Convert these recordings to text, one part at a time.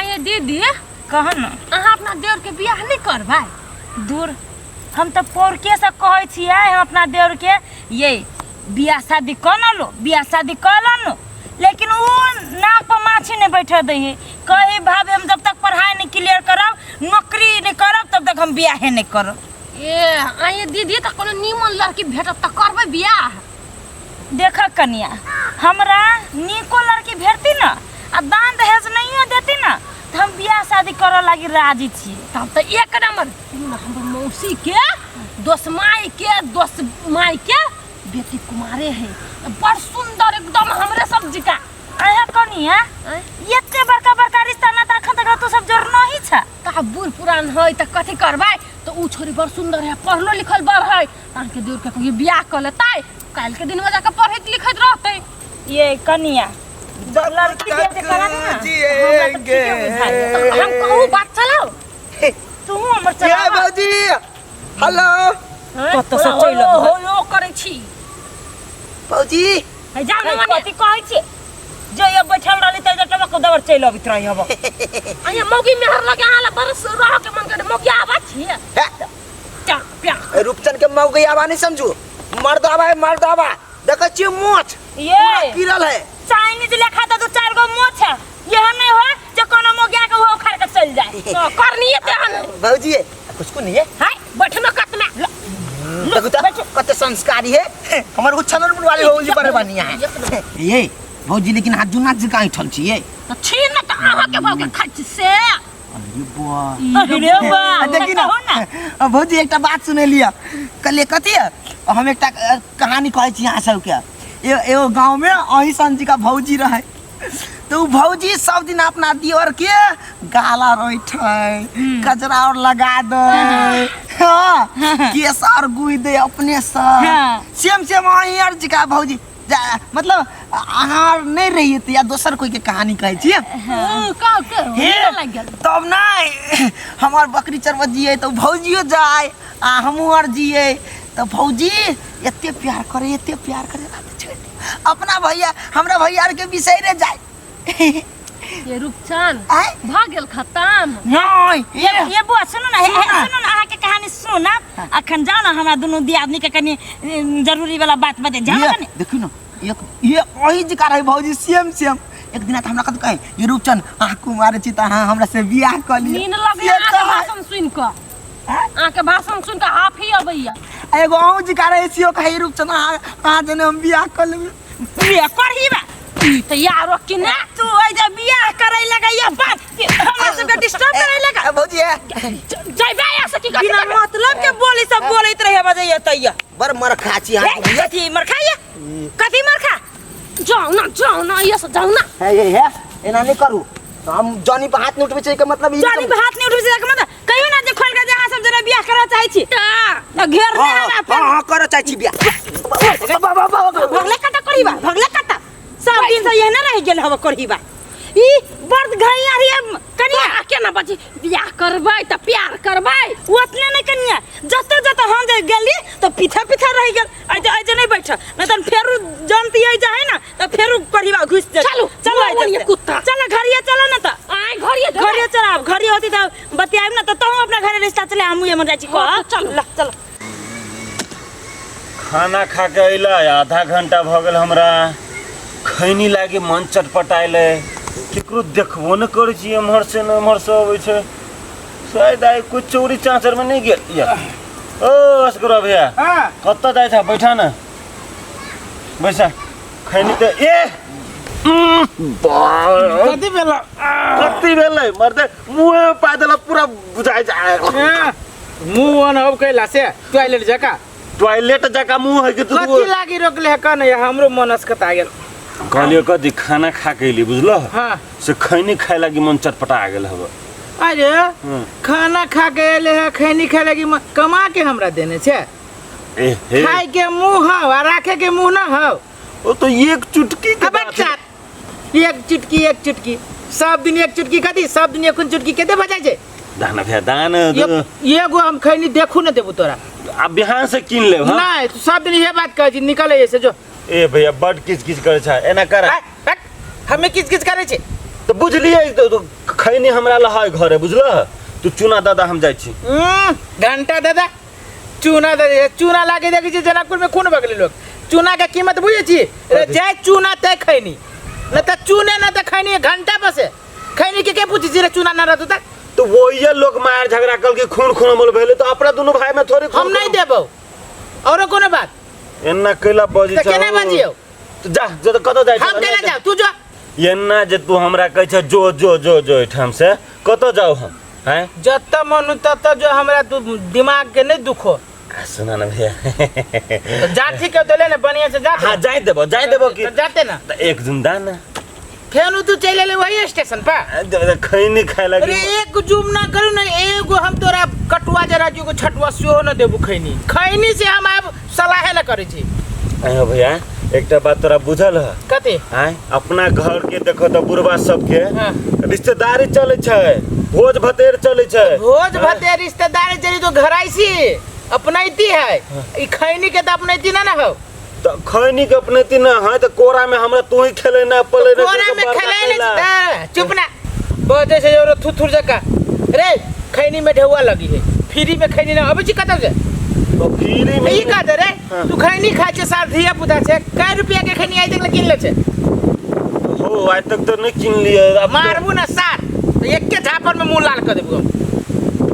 आइए दीदी। कह न। अहाँ अपना देवर के बियाह नहीं करबै? दूर, हम तऽ पौरके से कहै छियै हम अपना देवर के, ये बियाह शादी कऽ न लो, बियाह शादी कऽ लो न, लेकिन उ नाक पर माछी नहीं बैठऽ दै है। कही भाभी हम जब तक पढ़ाई नहीं क्लियर करब, नौकरी नहीं करब, तब तक हम बियाहे नहीं करब। ए आइए दीदी, तऽ कोनो नीमन लड़की भेटत तऽ करबै बियाह? देख कनिया, हमरा नीको लड़की भेटती न आ दान दहेज नहियो देती न तऽ हम बियाह शादी करऽ लागी राजी छी। तब तऽ एक नंबर। हमर मौसी के दोस माय के दोस माय के बेटी कुमारे है, बड़ सुंदर एकदम हमरे सब जिका। अहे कनिया, एते बड़का बड़का रिश्ता ना तऽ अखन तक तू सब जोड़नो ही छ। तऽ बूढ़ पुरान है तऽ कथी करबै, तऽ उ छोरी बड़ सुंदर है, पढ़लो लिखल बड़ है, अहाँके दूर के कहियो बियाह कऽ लेतै, काल्हि के दिन में जाके पढ़ैत लिखैत रहतै। ये कनिया, लड़की बियाह जे करा दे ना, हमरा तऽ ठीके बुझाइए। हम कहू बात चलाउ। तू हमर क्या चलावा। भौजी, हेलो। कतऽ से चलि अबै? हो हो करै छी। भौजी। है जाउ ने मने। कथी कहै छी? जे ये बैठल रहली तऽ जटवा दबर चलि अबैत रही हब। अहाँ मौगी मेहर लगे अहाँ ला बरस रह के मन करे मौगी आवा छी। चा प्या। रूपचंद के मौगी आवा नहीं समझू, मर्द आवा है, मर्द आवा। देखै छियै मोछ ये पूरा गिरल है। चाइनीज लेखा तऽ दू चार गो मोछ है, यह नहीं हो जे कोनो मौगिया के वो उखाड़ के चल जाए। करनी तेहन। भौजी कुछ को नहीं है। हाय बैठनो कत में। देखू तऽ कते संस्कारी है हमर उच्छल वाली भौजी बड़े बढ़िया है ये भौजी। लेकिन हाथ जुना जी कहाँ ठल छी ये? तऽ छी न तऽ अहाँ के भौके खाइ छी से। अरे बा। अरे बा। देखी ना। कहू ना। भौजी एकटा बात सुनेलियै कहलियै कथी है? हम एकटा कहानी कहै छी अहाँ सबके। एगो गाँवमे अही सन जी का भौजी रहे, तो उ भौजी सब दिन अपना दियोर के गाला रोइठै, कजरा और लगा दे, हाँ, केस और गुइ दे अपने से। सेम सेम अही और जी का भौजी मतलब अहाँ नहीं रहिए तो या दोसर कोई के कहानी कहै छियै। कह के हे, लागि गेल। तब नहीं हमार बकरी चरबत जिए तो भौजियो जाए आ हमहूँ आर जिए, तो भौजी एते प्यार करे, एते प्यार करे, बात छोड़ दे। अपना भैया हमरा भैया आर के बिसैरे जाए। ये रूपचंद आय? भऽ गेल खतम? नहीं। ये बुआ सुनू ना, हे, सुनू ना। सुनू ना, अहाँके कहानी सुनब। अखन जाउ ना, हमरा दुनू दियादनी के कनि जरूरी वाला बात बते जाउ ना ये, कनि। देखियौ ना, एक ये वही जिका रहे भौजी सेम सेम। एक दिन तऽ हमरा कथी कहे, ये रूपचंद अहाँ कुमार छी तऽ अहाँ हमरा से बियाह कऽ लिअ। नींद लगैया से अहाँके कहै। भाषण सुनि कऽ, अहाँके भाषण सुनि कऽ हाफी अबैया। आ एगो अहूँ जिका रहे छियो कहे, रूपचंद अहाँ जने हम बियाह कऽ लेबै। बियाह करही बा? ई तऽ यारो कि ने तू ओइ जे बियाह करै लगैया बात हमरा सबके डिस्टर्ब करै लगा। ए, भौजी, ए, जइबै या से की कथी बिना करबै? मतलब के बोली सब बोलैत रहे बजैया तैया। बड़ मरखा छी अहाँ। ए, कथी मरखाइया? कथी मरखा? जाउ ना, जाउ ना, ये से जाउ ना। हे हे हे, एना नहि करू। हम जनी पर हाथ नहि उठबै छै के मतलब ई जनी पर हाथ नहि उठबै छै के मतलब कहियो ना जे खोल के जे अहाँ सब जना बियाह करऽ चाहै छी। तऽ घेर ने हाँ, हमरा अपन। हाँ, हाँ, करऽ चाहै छी बियाह। भगले कटा करीबा, भगले कटा। सब दिन से एहने रहि गेल हव करीबा। ई बड़ घैया रे कनिया। आ केना बजी बियाह करबै तऽ प्यार करबै? ओतने नहि कनिया, जतऽ जतऽ हम जे गेली तऽ पीछा पीछा रहि गेल। अइ जे नहि बैठ, नहि तऽ फेरू जनती अइ जे है ना तऽ फेरू करीबा घुसि जेतै। चलू, चलू, ओ अइ ये जे। कुत्ता। चल घरिये चल ना तऽ। आइ घरिये जेबै। घरिये चल, आब घरिये होती तऽ बतियाब ना तऽ तहूँ अपना घरे रिश्ता चले, हमहूँ एमहर जाइ छी। हाँ, कह। तऽ चलू। ल, चल। खाना खा के अयला आधा घंटा भऽ गेल, हमरा खैनी लागे मन चटपटायलै, केकरो देखबो नहि करै छी, एम्हर से ने एम्हर से अबै छै। शायद आइ कोइ चोरी चाँचरमे नहि गेल या। ओ असगुरा भैया। हाँ। कतऽ जाइ छ? बैठा न, बैसा। खैनी तऽ ए कथी भेल? कथी भेलै मर्दे, मुँहे पा देलक पूरा बुझाइ छै। मुँह ओन हो कैला से टॉयलेट जका। टॉयलेट जका मुँह है कि तू? कथी लागी रोकले है कन? हमरो मन अस्कता गेल। कहलियो कथी, खाना खा के अयली बुझलो। हाँ। से खैनी खाए लागी मन चटपटा गेल हब। अरे खाना खा के एले है, खैनी खाए लागी कमा के हमरा देने छे? ए हे, खाए के मुंह हौ आ राखे के मुंह ना हौ। ओ तो एक चुटकी के अबे बात है। चाट, एक चुटकी, एक चुटकी सब दिन, एक चुटकी कथी सब दिन? एक चुटकी केते बजाय छै? दाना भैया दान। एगो हम खैनी देखू न देबू तोरा। अब बिहान से कीन लेब। हाँ? नहीं, तू सब दिन ये बात कहै छी, निकले ऐसे जो। ए भैया, बड किच किच करे छै, एना कर। हट, हमें किच किच करे छै? तऽ बुझलियै तो खैनी हमरा लऽ है घरे बुझलह तू चूना दादा हम जाइ छी। घंटा दादा चूना दे दे चूना लागे देखै छी जनकपुर में खून बगले लोग चूना के कीमत बुझै छी रे जाय चूना ते खैनी न त चूने न त खैनी घंटा बसे खैनी के के पूछै छी रे चूना न रहतौ त। तो वही लोग मार झगड़ा कल के खून खून अमल भेलै तो अपना दुनू भाई में थोड़े हम नहीं देबौ औरो कोनो बात एना कैला बजै त केना बजियौ? तो जा जो तो कतऽ जाइ हम केना जाउ तू जो। एना जे तू हमरा कहै छ जो जो जो जो एहिठाम से कतऽ जाउ हम हैं? जतऽ मन हो ततऽ जो, हमरा तू दिमाग के नहीं दुखो। आ, सुना ना भैया। तो जा ठीक है देले ना बढ़िया से जा। हाँ जाय देबो जाय देबो कि तो जाते ना त एक दिन दा ना फेन तू चलि एले वही स्टेशन पर। खैनी खाए लगी। अरे एक जुम ना करू ना एगो हम तोरा कटुआ जरा जो छटुआ सेहो न देबू खैनी। खैनी से हम आब सलाहे न करै छी। आयो भैया एकटा बात तोरा बुझल है? कथी? आय अपना घर के देखो तो बुढ़वा सबके हाँ। रिश्तेदारी चले छै, भोज भतेर चले छै। भोज भतेर रिश्तेदारी चली तो घर आइसी अपनैती है। ई खैनी के तो अपनैती ना ना हो। तो खैनी के अपनैती ना है तो कोरा में हमरा तू ही खेले ना पले ना कोरा में खेले ना चुप ना बजे से और थुथुर जका रे खैनी में ढेउआ लगी है फ्री में खैनी ना अबै छी कतौ से तो फ्री में ई का दे रे। हाँ। तू खैनी खाय छै सार धिया पुता छै कै रुपया के खैनी आइ तक किन ले छै? हो आइ तक तो नहीं किन लिए। अब मारबू ना सार तो एके झापड़ में मुंह लाल कर देबू हम।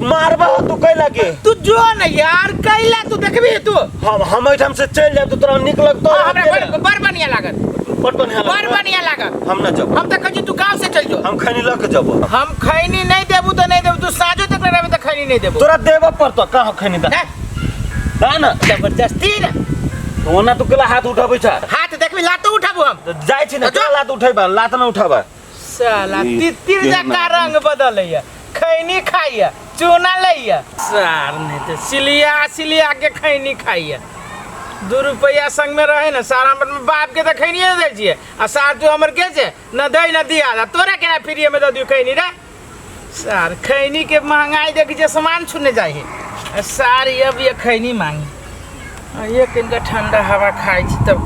मारबा हो तू कैला के? तू जो ना यार कैला तू देखबी तू। हम एहिठाम से चलि जाब तो तोरा नीक लगतौ। हाँ, हमरा बड़ बढ़िया लागत। बड़ बढ़िया लागत। बड़ बढ़िया लागत। हम ना जब हम त कहै छी तू गांव से चल जो। हम खैनी लऽ के जबो। हम खैनी नहीं देबू तो नहीं देबू तू साँझो तक रहबे त खैनी नहीं देबू। तोरा देबो पड़तो कहाँ खैनी दा? ना। दा ना। जबरदस्ती ना। ओना तू केला हाथ उठाबै छ? हाथ देखबी लातो उठाबू हम। त जाइ छी ना, तो जो। केला लात उठैबा, लात न उठाबा। साला ई तितिर केहन जका आदमी। रंग बदलैया खैनी खाइया चूना लैया सार नहीं तो सिलिया सिलिया के खैनी खाइया। 2 रुपया संग में रहे ना सारा हमर बाप के तो खैनिए दै छियै आ सार तू हमर के छै न दै न दिया तोरा केना फ्रीए में दऽ दियौ खैनी रे। सार खैनी के महंगाई देखै छियै सामान छूने जाइ है आ सार अब ये खैनी मांगी आ एक इनका ठंडा हवा खाइ छी तब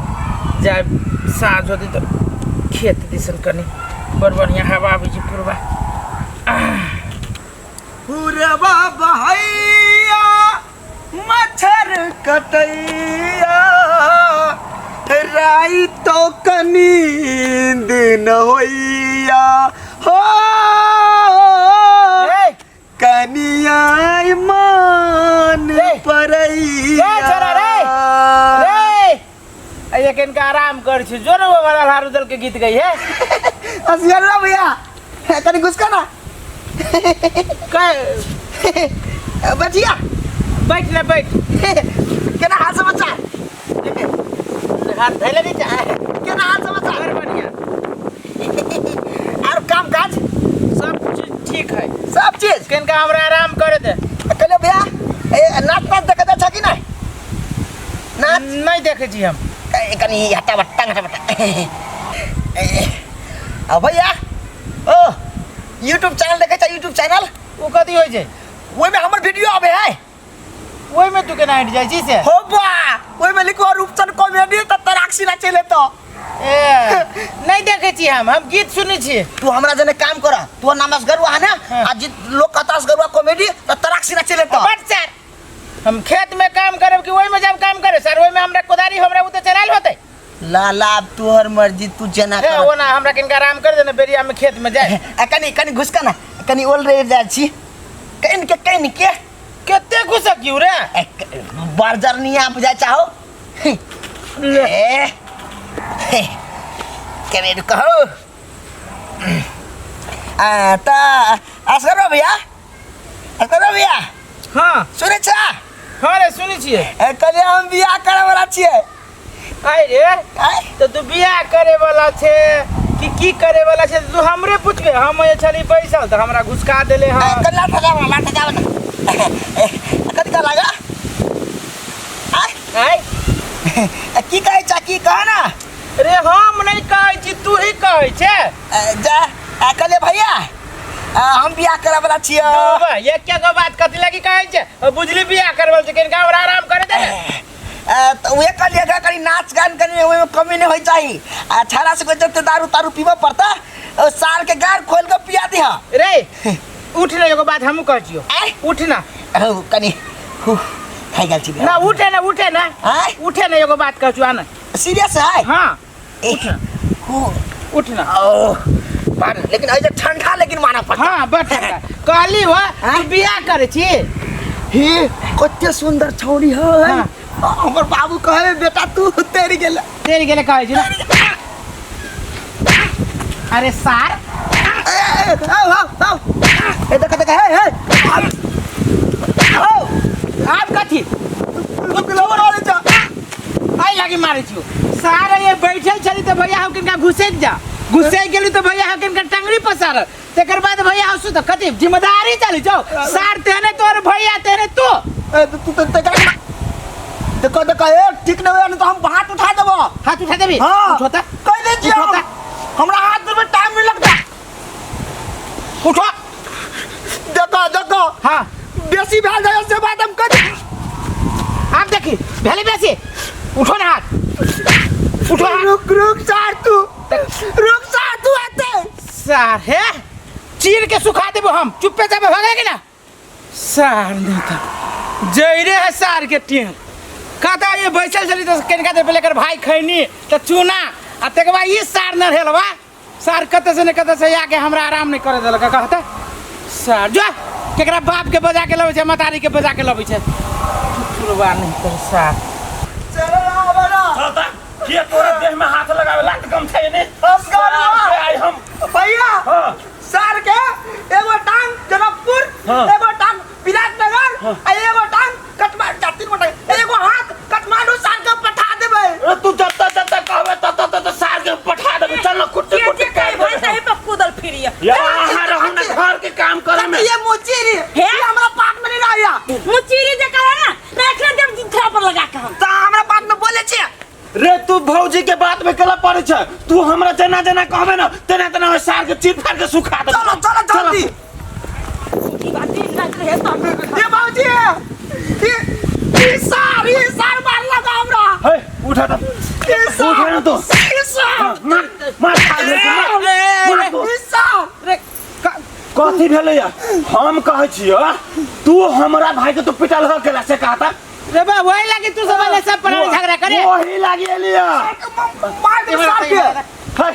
जाय साँझ होती तब खेत दिसन कनी बड़ बढ़िया हवा आबै छै पूर्वा। पूरबा बहैया मच्छर कटैया राई तो कनींद न होइया हो कनिया मान परैया। ए छोरा रे रे ये किनका आराम कर छी जो न वो वाला हारू दल के गीत गई है। हंसिया भैया कनी घुसका ना कै बचिया बैठ ना बैठ केना हाल समाचार? हाथ धैले नहीं चाहे केना हाल समाचार? बड़ बढ़िया। और काम काज सब चीज ठीक है सब चीज किनका हमरा आराम करे दे। कहलियो भैया ए नाच नाच देखै जाइ छ कि नहीं? नाच नहीं देखै छी हम। कनी हटा बट्टा हटा बट्टा। आ भैया ओ यूट्यूब चैनल देखै छ? यूट्यूब चैनल ओ कथी होइ छै? ओहिमे हमर वीडियो आबै है। ओहिमे तू केना हटि जाइ छी से? हो बा ओहिमे लिखो रूपचंद कॉमेडी त तराक्षी ना चले तो। ए नहीं देखै छी हम गीत सुनै छी। तू हमरा जने काम कर तू नामस गरुआ है ना हाँ। आ जित लोग कतास गरुआ कॉमेडी त तराक्षी ना चले तो। बट सर हम खेत में काम करब कि ओहिमे जब काम करे सर ओहिमे हमरा कोदारी हमरा उ त चलायल होतै। ला ला अब तोहर मर्जी तू जेना ए, कर। ओ ना हमरा किनका आराम कर देना बेरिया में खेत में जाए। आ कनी कनी घुसका ना कनी ओल रे जाइ छी कनि के कनि के कते घुसकियौ रे? बर्जर नहीं आप जाय चाहो। ए केने कहो आ त असगर भैया असगर भैया। हां सुनै छ? हां रे सुनै छियै। ए कहलियै हम बियाह करे वाला छियै। आइ रे तो तू बियाह करे वाला छे कि की करे वाला छे तू हमरे पूछबे? हम ये छली बैसल त हमरा घुसका देले। हां कल्ला ठगा वाला ठगा वाला कथि का लागा? आय आय की कहै छ की कह ना? रे हम नहीं कहै छी तू ही कहै छे। जा कहलियै भैया हम बियाह करे वाला छियै। तो ये क्या गो बात कथि लागी कहै छे? बुझली बियाह करे वाला छे किनका हमरा आराम करे दे। त उहे कहलियै एकरा कनी नाच गान कनी ओहिमे कमी नहीं होइ चाही। आ छाड़ा से जते दारू तारू पीबऽ पड़ता और सार के गार खोल के पिया दिहा। रे उठ ना, एगो बात हमहूँ कहै छियौ। आँय? उठ ना। हौ, कनि हु, खाइ गेल छी। ना उठे ना, उठे ना। आँय? उठे ना, एगो बात कहै छियौ, आ ना। सीरियस है? हाँ। ए, उठ ना। हु, उठ ना। ओ, पर लेकिन एहि जे ठंडा लेकिन माना पड़ता। हाँ, बड़ ठंडा। कहली हो, आँय? तू बियाह करै छी? हे, कते सुंदर छौड़ी है। हाँ। हमर बाबू कहे बेटा तू तेरी गेल। तेरी गेले कहै छी ना। अरे सार। ए, ए, आओ, आओ, आओ। ए, देख, देख, हे, हे। आओ। आब कथी? तू किलो मारे जा। आइ लागी मारे छियो। सार ये बैठल छली तऽ भैया हम किनका घुसैत जा। घुसै गेली तऽ भैया हम किनका टंगड़ी पसार। तकर बाद भैया हम सुत कथी जिम्मेदारी चली जाओ। सार तेने तोर भैया तेने तू। ए, तू तो तेकरा देखो, देखो, ए, ठीक नहीं होया, नहीं तो हम हाथ उठा देबो। हाथ उठा देबी? हाँ। उठोता? कह दे छी हम। उठोता? हमरा हाथ में टाइम नहीं लगता। उठो। देखो, देखो। हाँ। बेसी भेल जाय से बात हम कह दे। आप देखी, भेले बेसी। उठो ना हाथ। उठो हाथ। रुक, रुक, सार तू। रुक, सार तू आते। सार, हे? चीर के सुखा देबो हम। चुप्पे चापे भगे कि ना? सार नहीं था। जैरे है सार के टेर। कहता ये बैसल चली तो कनिका देर पहले कर भाई खैनी तो चूना आ तकर बाद ई सार न हेलवा। सार कतऽ से ने कतऽ से आके हमरा आराम नहीं करे देलक। कहता सार जो केकरा बाप के बजा के लबै छै, मतारी के बजा के लबै छै। चुरवा नहीं कर सार। चलो ना, आबो ना। चल त, के तोरा देह में हाथ लगावे लात कम छै ने? हम सार के आइ हम। भैया, हाँ। सार के एगो टांग जनकपुर, हाँ। एगो टांग विराटनगर, हाँ। आ एगो टांग काठमांडू, चार तीन गो टांग, एगो हाथ काठमांडू सार के पठा देबै। अरे तू जत्ता जत्ता कहबे तत्ता तत्ता सार के पठा देबै। चल ना, कुट्टी के कुट्टी जे काट कहे भाई देबै। सही पर कूदल फिरिए। या अहाँ रहू ना घर के काम करे में। ये मुचीरी, हे? ये हमरा पाट में नहीं रहिया। मुचीरी जे कहे ना, तो एकरे देव जिथरा पर लगा के हम। त हमरा पाट में बोले छियै। रे तू भौजी के बात में केला पड़े छै? तू हमरा जेना जेना कहबे ना तेना तेना ओइ सार के चीर फाड़ के सुखा देबै। चलो, चलो, जल्दी। ई बात दिन रात रहे तो। ये भौजी, ये सार, ये सार मार लगा हमरा। हे, उठा त। ये सार। उठा ना तू। ये सार। हाँ, मार, मार खा ले तू, मार। मार तू। ये सार। रे, कथी भेलै या? हम कहै छियौ, तू हमरा भाई के तू पिटल ह केला से कहता? रे बा, वही लागी तू सब वाले सब पर झगड़ा करे। वही लागी एलिया। मार दे सार के। हे,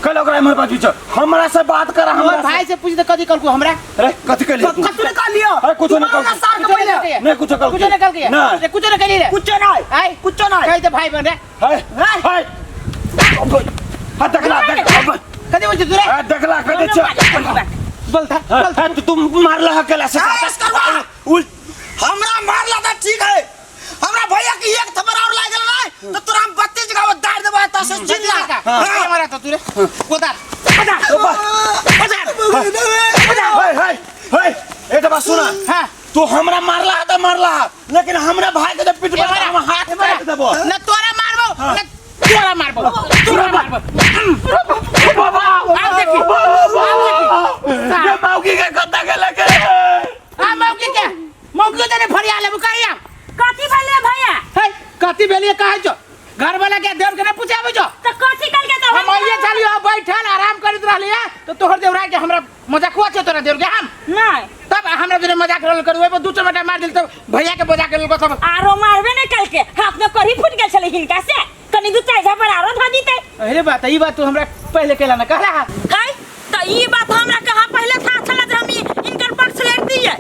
कल ओकरा इम्हर बाजू छ। हमरा से बात कर, हमरा हमर भाई से पूछ त कथी कहलकू हमरा? रे, कथी कहलियै तू? कुछ नहीं कहलियो। अरे, कुछो नहीं तू मारला कहलकू। सार के कुछो पहिले। नहीं कहलियै। नहीं, कुछो कहलकै। कुछो नहीं कहलकै। नहीं। रे, कुछो नहीं कहलियै रे। कुछो नहीं। आय। कुछो नहीं। कहि त भाई बन रे। हे, हे। हा, देखला, देख, अब। कथी बोल छी तू रे? हा, देखला, कथी छ? बोल था, हा, बोल था। हा, तू मारला ह केला से हाँ, कहता? इसकर बा। उल। हमरा मारला त ठीक है, हमरा भैया के एक थप्पड़ और लागल नहीं तो तोरा हम 32 जगह पर दार देबो, त से चिल्ला। हाँ। हाँ। मारा तो तू रे। कोदार। कोदार। कोदार। हे, हे, हे, ए त बात सुना। हाँ। तू हमरा मारला ह त मारला ह, लेकिन हमरा भाई के जब पिटबा त हम हाथ काट देबो। न तोरा मारबो, न तोरा मारबो। तोरा मारबो। बाबा, आब देखी। बाबा, ये मौगी के कत्ता के लगे। आ मौगी के, मौगी के तने फरिया लेबो कहिया। कथी भेलै भैया? हे, कथी भेलै कहै छौ? घर वाला के देवर के ना पूछाबै छौ? त कथी कहलकै त हम आइए छलियो, बैठल आराम करैत रहलियै, त तोहर देवरा के हमरा मजाक हुआ छौ तोरा देवर के हम? नहीं। तब हमरा जरे मजाक रहल करू, ओइ पर दू चमेटा मार देल त भैया के बजा के लेलको तब। आरो मारबे नै कलके, हाथ में कढ़ी फूट गेल छलै हिनका से, कनी दू चारि झापर आरो धऽ दितै। अरे बात, ई बात तू हमरा पहिले केला ना कहला। है, त ई बात हमरा कहाँ पहिले था छला जे हम इनकर पक्ष लड़ दियै।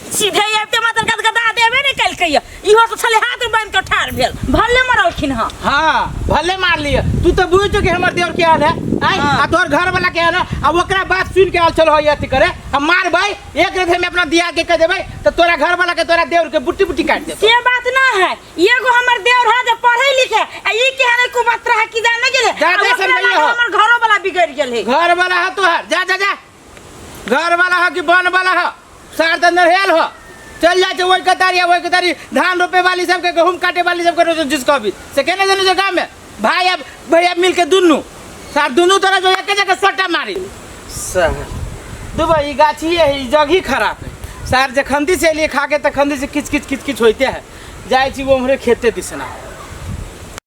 सीधे आबिते मात्र गदगदा देबे नै कलकै, इहो तो छलै हाथ में बान्हि के ठाढ़ भेल, भले मरलखिन हँ। हाँ, भले मार लिय, तू तो बुझ चुके हमर देवर के हाल है, आय? हाँ। आ तोहर घर वाला के हाल है, आ ओकरा बात सुन के आल चलो होय अथी करे, हम मारबै, एक रथे में अपना दिया के कह देबै, त तोरा घर वाला के तोरा देवर के बुट्टी बुट्टी काट देबै। से बात ना है, एगो हमर देवर है जे पढ़े लिखे, आ ई के हने कुमत रहा की जाने गेले, जा, आ जा, ओकरा समझाइए लागे हो। हमर घरो वाला बिगड़ गेल है। घर वाला है तोहर, जा, जा, जा। घर वाला है कि बन वाला है, सार त नरहेल हो, चल जाए वही कतारी वही कतारी, धान रोपे वाली सबके, गहूम काटे वाली सबके रोज जिसको भी से केने जाने जो गाँव में भाई अब भैया मिल के दुनू सार दुनू तरह जो एक जगह सट्टा मारी। सर दुबई ई गाछी है, ई जग ही खराब है सार, जखंदी से लिए खा के तखंदी से किच किच किच किच होते है, जाए छी वो हमरे खेते दिसना।